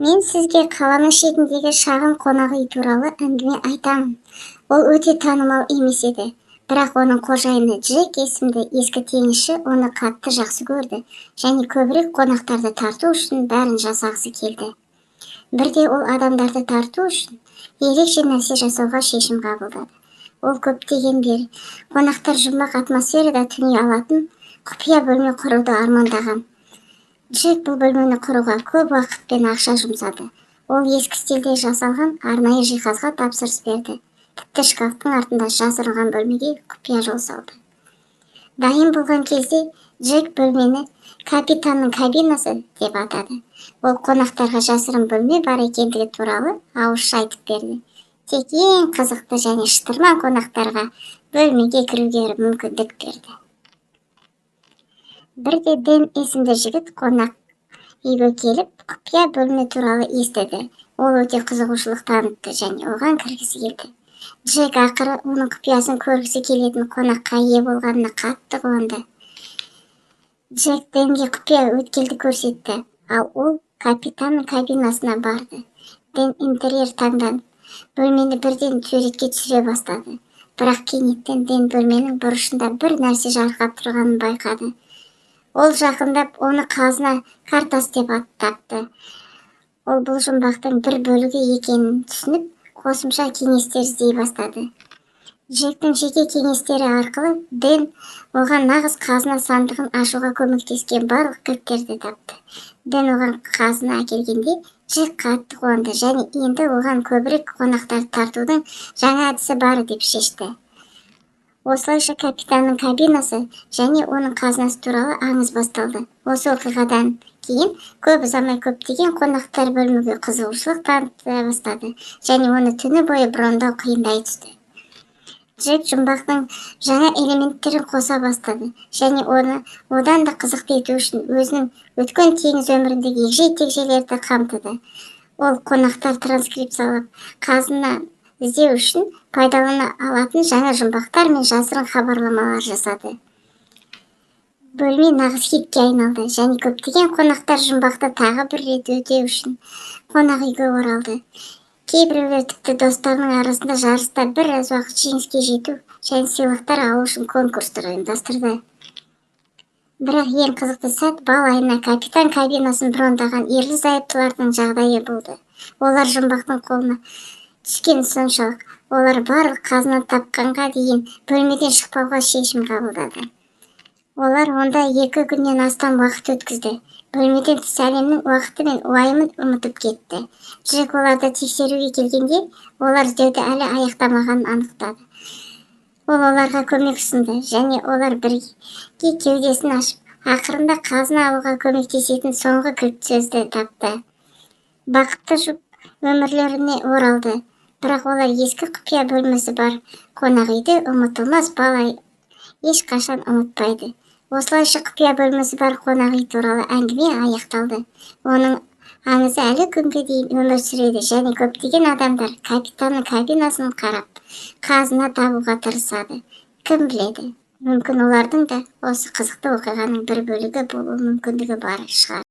Мен сізге қаланың шетіндегі шағын қонақ үй туралы әңгіме айтамын. Ол өте танымал емес еді, бірақ оның қожайыны Джек есімді ескі теңізші оны қатты жақсы көрді және көбірек қонақтарды тарту үшін бәрін жасағысы келді. Бірде ол адамдарды тарту үшін ерекше нәрсе жасауға шешім қабылдады. Ол көптеген бері қонақтар жұмбақ атмосферада түней алатын құпия бөлме құруды армандаған. Джек бұл бөлмені құруға көп уақыт пен ақша жұмсады. Ол ескі стильде жасалған арнайы жиһазға тапсырыс берді. Тіпті шкафтың артында жасырынған бөлмеге құпия жол салды. Дайын болған кезде Джек бөлмені «Капитанның кабинасы» деп атады. Ол қонақтарға жасырын бөлме бар екендігі туралы ауызша айтып берді. Тек ең қызықты және шытырман қонақтарға бөлмеге кіруге мүмкіндік берді. Бірде Дэн есімді жігіт қонақ үйге келіп, құпия бөлме туралы естіді. Ол өте қызығушылық танытты және оған кіргісі келді. Джек ақыры оның құпиясын көргісі келетін қонаққа ие болғанына қатты қуанды. Джек Дэнге құпия өткелді көрсетті, ал ол капитанның кабинасына барды. Дэн интерьер таңданып, бөлмені бірден суретке түсіре бастады. Бірақ кенеттен Дэн бөлменің бұрышында бір нәрсе жарқырап тұрғанын байқады. Ол жақындап, оны қазына картасы деп тапты. Ол бұл жұмбақтың бір бөлігі екенін түсініп, қосымша кеңестер іздей бастады. Джектің жеке кеңестері арқылы Дэн оған нағыз қазына сандығын ашуға көмектескен барлық кілттерді тапты. Дэн оған қазына әкелгенде, Джек қатты қуанды және енді оған көбірек қонақтарды тартудың жаңа әдісі бар деп шешті. Осылайша капитанның кабинасы және оның қазынасы туралы аңыз басталды. Осы оқиғадан кейін көп ұзамай көптеген қонақтар бөлмеге қызығушылық таныта бастады және оны түні бойы брондау қиындай түсті. Джек жұмбақтың жаңа элементтерін қоса бастады және оны одан да қызықты ету үшін өзінің өткен теңіз өміріндегі егжей-тегжейлерді қамтыды. Ол қонақтар транскрипциялап, қазына іздеу үшін пайдалана алатын жаңа жұмбақтар мен жасырын хабарламалар жасады. Бөлме нағыз хитке айналды және көптеген қонақтар жұмбақты тағы бір рет өтеу үшін қонақ үйге оралды. Кейбіреулер тіпті достарының арасында жарыста біраз уақыт жеңіске жету және сыйлықтар алу үшін конкурстар ұйымдастырды. Бірақ ең қызықты сәт бал айына капитан кабинасын брондаған ерлі-зайыптылардың жағдайы болды. Олар жұмбақтың қолына түскені соншалық, олар барлық қазына тапқанға дейін бөлмеден шықпауға шешім қабылдады. Олар онда 2 күннен астам уақыт өткізді. Бөлмеден тыс әлемнің уақыты мен уайымын ұмытып кетті. Джек оларды тексеруге келгенде, олар іздеуді әлі аяқтамағанын анықтады. Ол оларға көмек ұсынды және олар бірге кеудесін ашып, ақырында қазына алуға көмектесетін соңғы кілт сөзді тапты. Бақытты жұп өмірлеріне оралды, бірақ олар ескі құпия бөлмесі бар қонақ үйді ұмытылмас бал ешқашан ұмытпайды. Осылайша құпия бөлмесі бар қонақ үй туралы әңгіме аяқталды. Оның аңызы әлі күнге дейін өмір сүреді және көптеген адамдар капитанның кабинасын қарап, қазына табуға тырысады. Кім біледі, мүмкін, олардың да осы қызықты оқиғаның бір бөлігі болу мүмкіндігі бар шығар.